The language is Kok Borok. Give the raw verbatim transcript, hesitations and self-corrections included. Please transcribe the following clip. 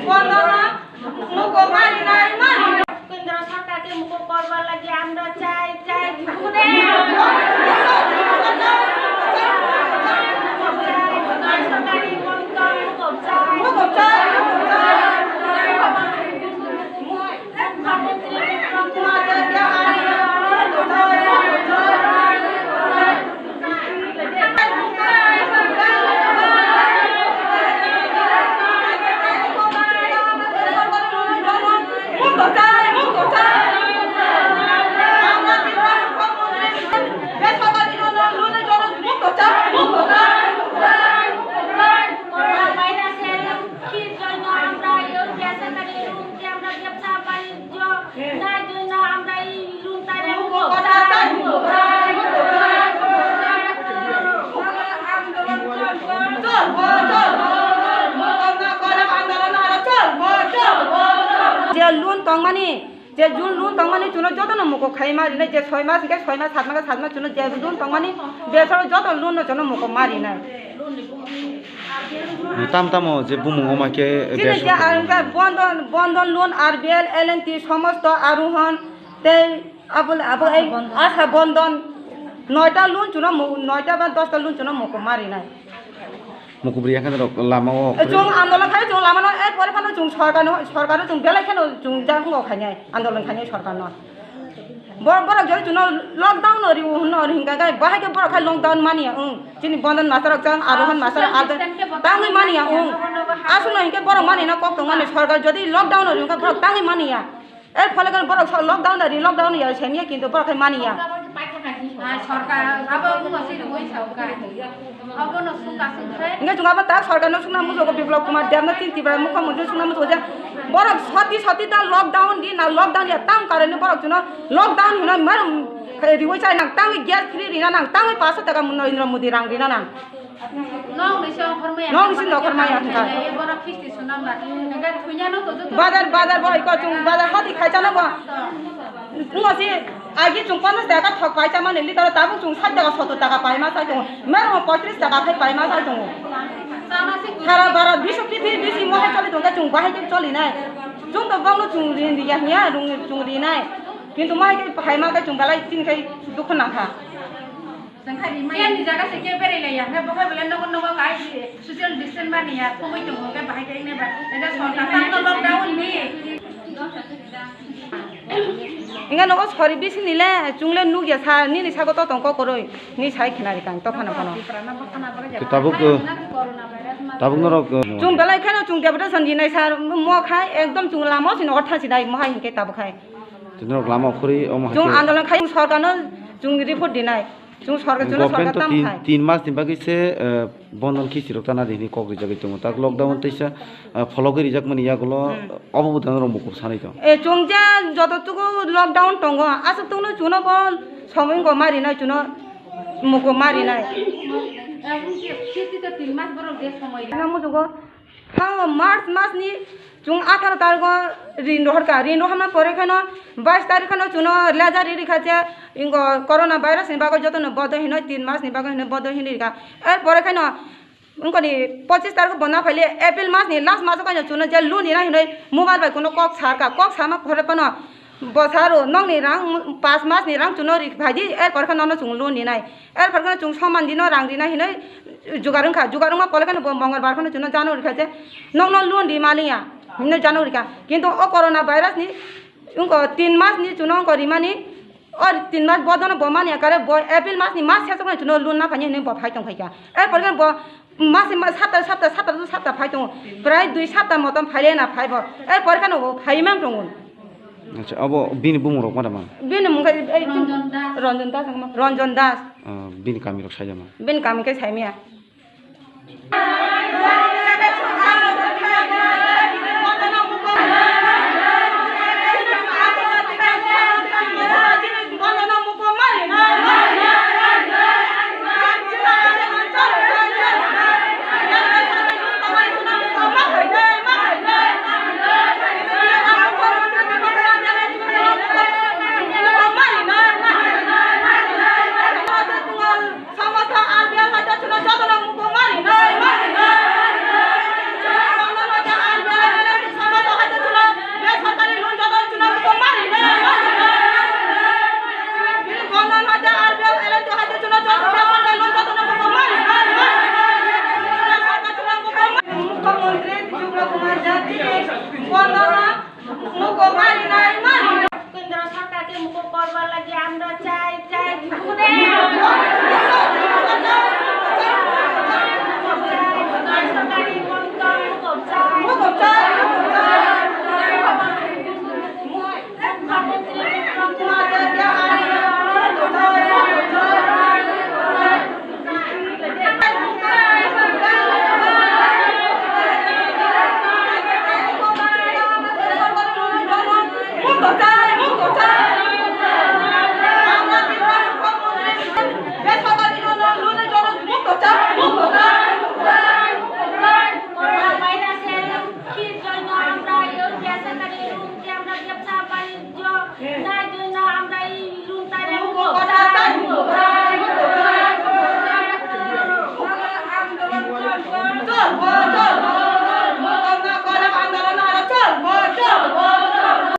বন্দনা মুখো মারি নাই, মারি নাই। কেন্দ্র সরকারকে মুখো করবার লাগি আমরা চাই, চাই, মুখো দেন। মুখো চাই, সরকারি বন্ধ, মুখো চাই। মুখো চাই, মুখো চাই। Je loan tongmani, je jun loan tongmani chuno jotono muko khaima rinai, je soi mas hingke soi mas, sat mas hingke sat mas chuno je loan tongmani, besoro joto loan no chuno muko ma rinai. Tam tamo je bumung oma khe chini je besoro. Ang khe bondon, bondon loan, R B L, L and T, somosto arohon, tei abo, abo ei asha bondon, noita loan chuno mu-, noita ba dosta loan chuno muko ma rinai. Mukubri yakhani rok lama o. Chung andolon khai chung lama no, er pore phano chung sorkar no, sorkar no chung belai kheno chung jang ngo khainai, andolon khainai sorkar no. Bo-, borok jodi chuno lockdown no riu hwnno hingka khe, bahai khe borok khai lockdown mani ya wng. Chini bondon master rok chang, arohon master rok tangwi mani ya wng. Aswk no hinkhe borok mani no kok tong mani, sorkar jodi lockdown no riu khe borok tangwi mani ya. Er phole khe borok so lockdown da ri, lockdown ya semiya, kintu borok khai mani ya. Ah, sorkar abo wngma se rwui sa wngkha. Abono sungka sungkhe. Hingke chwng abo tak sorkar no sungna muchungo, Biplab Kumar Deb no chini Tripura mukhyamantri sungna muchungo je borok soti soti ta lockdown di na, lockdown ya tam karon ni borok chuno lockdown hino mar riwi chai nang, tangwi gas free rina nang, tangwi paanch sho taka Narendra Modi rang rina nang. Nong ni se okhormaya. Nong ni se okhormaya hwnka. Borok khisti sunamba. Hingke thunya no to joto. Bazar, bazar bo iko chwng bazar hati khai chana bo. Ngo si agi chwng ponchas taka thok pai chamani liter tabuk chwng sait taka sottor taka pai ma sai tongo. Mero poitris taka khai pai ma sai tongo. Sara bara bisu kithi bisi mohai chali tongkha chwng bahai khe choli nai. Chwng to bangno chwng ri ya hiya rung chwng ri nai. Kintu mohai khe hai ma khe chwng belai tin khai dukhu nangkha. Ken ni jaga se ke berai laiya, hingke bo hai bole nogo nogo kai social distance mani ya, thumui tongo, hingke bahai khe ine ba, ene sorkar tamo lockdown ni. Hingke nogo sori bisi ni le, chwng le nukya sa, nini sago to tong kok koroi, ni sai khna ri kang, to phano phano. Tabuk, tabuk norok, chwng belai kheno chwng deputation dinai sir, mo khai, ekdom chwng lama o si nogo thansi nai, mo hai hingke tabuk khai. Norok lama o khuri, omo hai chwng khe andolon khai, sorkar no chwng report dinai. Chwng sorkar, chwngno sorkar government to tamo tin, khai. Tin mas ni bagwi se, eh, bondon khichi rok tana di hinwi kok rijagwi tongo. Tak lockdown teisa, eh, phologwi rijakmani yagulo, hmm, obo bo tano rok mukup sanai tong. Eh, chwng je joto tuku lockdown tongo, aswk tongno chwngno bo somoi wngkha ma rinai, chwngno mukup ma rinai. Aboni khichi to tin mas borok je somoi. Ano mujugo Thango March mas ni chwng atharo tarikh o rin rohor kha. Rin rohorna pore kheno bais tarikh kheno chwngno letter ri rikha je ingo corona virus ni bagwi jotono bodo hinwi tin mas ni bagwi hinwi bodo hinwi rikha. Er pore kheno wngkoni pochis tarikh o bo na phaile April mas ni last mas o kheno chwngno je loan rina hinwi mobile bai kuno kok sar kha. Kok sama pore phano Bo saro, nokni rang, pas mas ni rang chwngno ri phai di, er pore khe nono chwng loan rinai. Er pore khe chwng soman dino rang rinai hinwi jugar wngkha. Jugar wngma pore khe bo Mongolbar kheno chwngno jano rikha je, nokno loan ri maliya hinwi jano rikha. Kintu o corona virus ni wngkha tin mas ni chwngno wngkha rimani, o tin mas bodono bo mani kare bo April mas ni mas sesok no chwngno loan na phani hinwi bo phai tong phaikha. Er pore khe bo Mase ma sapta, sapta, sapta, sapta phai tongo. Prai dui sapta motom phaile na phai bo. Er pore khe no bo phai mang tongo. Acha, abo bini bumung rok ma tama? Bini mung khe, ei, Ranjan Das. Ranjan Das, Ranjan Das. Ah, bini kami rok saijama? Bini kami khe saimaya.